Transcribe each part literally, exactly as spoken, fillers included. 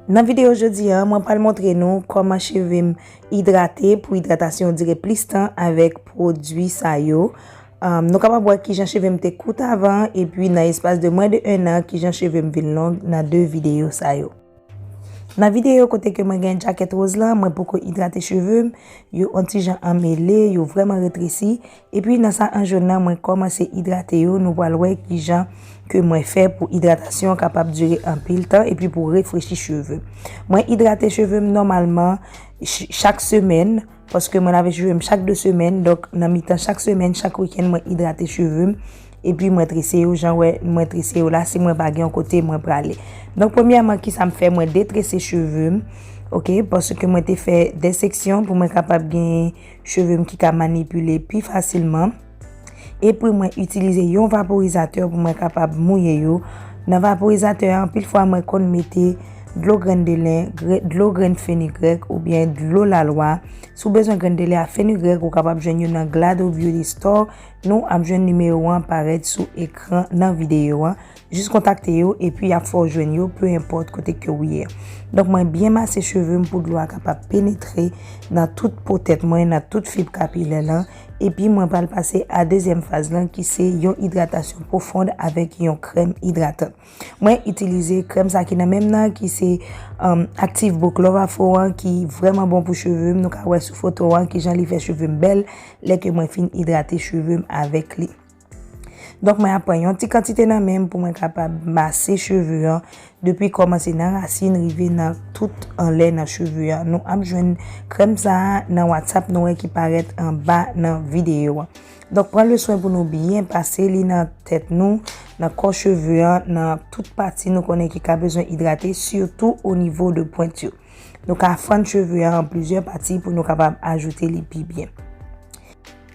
Nan videyo jodi a, mwen pral montre nou kòman cheve m idrate pou idratasyon dire plis tan avèk pwodui sa yo. Um, nou kapab wè kijan cheve m te kout avan, epi nan espas de mwens de en an, kijan cheve m vin long nan de videyo sa yo. Nan videyo kote ke mwen gen djakèt woz lan, mwen poko idrate cheve m, yo on ti jan anmele, yo vrèman retresi. Epi nan sa an jòn nan, mwen kòmanse idrate yo, nou pral wè kijan ke mwen fè pou idratasyon kapab dire anpil tan epi pou refrechi cheve. Mwen idrate cheve m nòmalman ch- chak semèn, paske mwen lave cheve m chak de semèn, donk nan mitan chak semèn, chak wikenn, mwen idrate cheve m. Epi mwen trese yo, jan wè mwen trese yo la, si mwen pa gen yon kote mwen prale. Donk premyèman, kisa m fè? Mwen detrese cheve m, oke, paske mwen te fè de seksyon pou mwen kapab gen cheve m ki ka manipile pi fasilman. Epi mwen itilize yon vaporizatè pou mwen kapab mouye yo. Nan vaporizatè a, anpil fwa mwen konn mete dlo grenn de len, gre- dlo grenn fenigrèk oubyen dlo lalwa. Si w bezwen grenn de len ak fenigrèk, ou kapab jwenn yo nan Glado Beauty Store. Nou ap jwenn nimewo an parèt sou ekran nan videyo an. Jis kontakte yo epi y ap fè w jwenn yo, pe enpòt kote ke w ye. Donk mwen byen mase cheve m pou dlo a kapab penetre nan tout po tèt mwen, nan tout fib kapilè lan. Epi mwen pral pase a dezyèm faz lan ki se yon idratasyon pwofond avèk yon krèm idratan. Mwen itilize krèm sa ki nan men m nan ki se um, Active Bulk Love Afro an ki vrèman bon pou cheve m. Nou ka wè sou foto an kijan li fè cheve m bèl lè ke mwen fin idrate cheve m avèk li. Donk mwen ap pran yon ti kantite nan men m pou mwen kapab mase cheve an depi kòmanse nan rasin rive nan tout anlè nan cheve an. Nou ap jwenn krèm sa a nan WhatsApp nou wè ki parèt anba nan videyo an. Donk pran le swen pou nou byen pase li nan tèt nou, nan kò cheve an, nan tout pati nou konnen ki ka bezwen idrate, sitou o nivo de pwent yo. Nou ka fann cheve an an plizyè pati pou nou kapab ajoute li pi byen.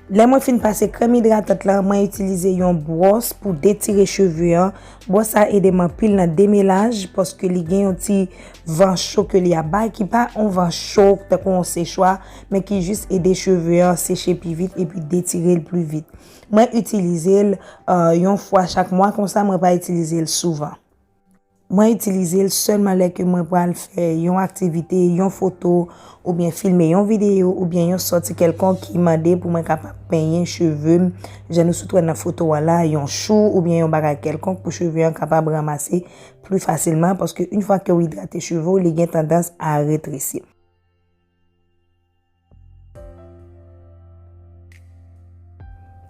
Lè mwen fin pase krèm idratant lan, mwen itilize yon bwòs pou detire cheve an. Bwòs sa ede m anpil nan demelaj, paske li gen yon ti van cho ke li ap bay, ki pa yon van cho tankou yon sechwa, men ki jis ede cheve an seche pi vit epi detire l pli vit. Mwen itilize l uh, yon fwa chak mwa, konsa mwen pa itilize l souvan. Mwen itilize l sèlman lè ke mwen pral fè yon aktivite, yon foto, oubyen filme yon videyo, oubyen yon sòti kèlkonk ki mande pou mwen kapab penyen cheve m. Jan nou sot wè nan foto a la, yon chou oubyen yon bagay kèlkonk pou cheve an kapab ranmase pli fasilman, paske yon fwa ke w idrate cheve w, li gen tandans a retresi.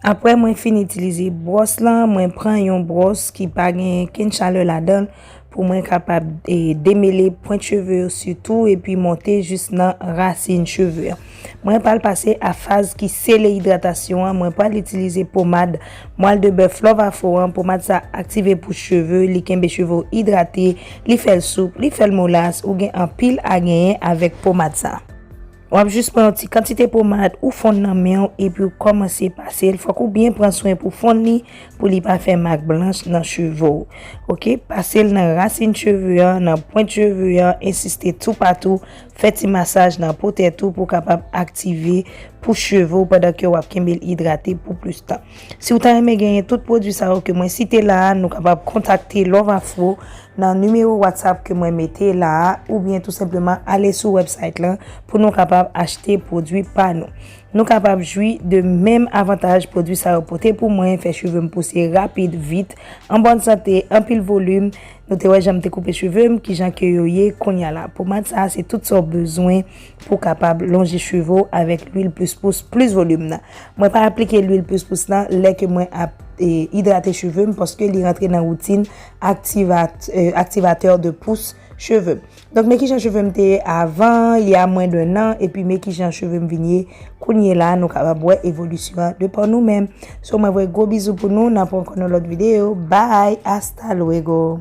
Apre mwen fin itilize bwòs lan, mwen pran yon bwòs ki pa gen kenn chalè ladan l pou mwen kapab e, demele pwent cheve yo sitou epi monte jis nan rasin cheve an. Mwen pral pase a faz ki sele idratasyon an, mwen pral itilize pomad Mwal de bèf Love Afro an, pomad sa aktive pous cheve, li kenbe cheve w idrate, li fè l soup, li fè l molas, ou gen anpil a genyen avèk pomad sa. W ap jis pran yon ti kantite pomad, ou fonn nan men w epi w kòmanse pase l. Fòk ou byen pran swen pou fonn li, pou li pa fè mak blanch nan cheve w. Oke, pase l nan rasin cheve an, nan pwent cheve an, ensiste toupatou, fè ti masaj nan po tèt ou pou w kapab aktive pous cheve w pandan ke w ap kenbe l idrate pou plis tan. Si w ta renmen genyen tout pwodui sa yo ke mwen site la a, nou kapab kontakte Love Afro nan nimewo WhatsApp ke mwen mete la a, oubyen tou senpleman ale sou website lan pou nou kapab achte pwodui pa nou. Nou kapab jwi de menm avantaj pwodui sa yo pote pou mwen, fè cheve m pouse rapid, vit, an bòn sante, anpil volim. Nou te wè jan m te koupe cheve m, kijan ke yo ye kounye a la. Pomad sa a, se tout sa w bezwen pou w kapab lonje cheve w avèk lwil plis pous, plis volim nan. Mwen pa aplike lwil plis pous lan lè ke mwen ap e, idrate cheve m, paske li rantre nan woutin aktivat, e, aktivatè de pous cheve m. Donk, men kijan cheve m te ye avan, li a mwens de nan, epi men kijan cheve m vin ye kounye la, nou kapab wè evolisyon an de pa nou menm. So, mwen voye gwo bizou pou nou, n ap wè ankò nan lòt videyo. Bye, hasta luego.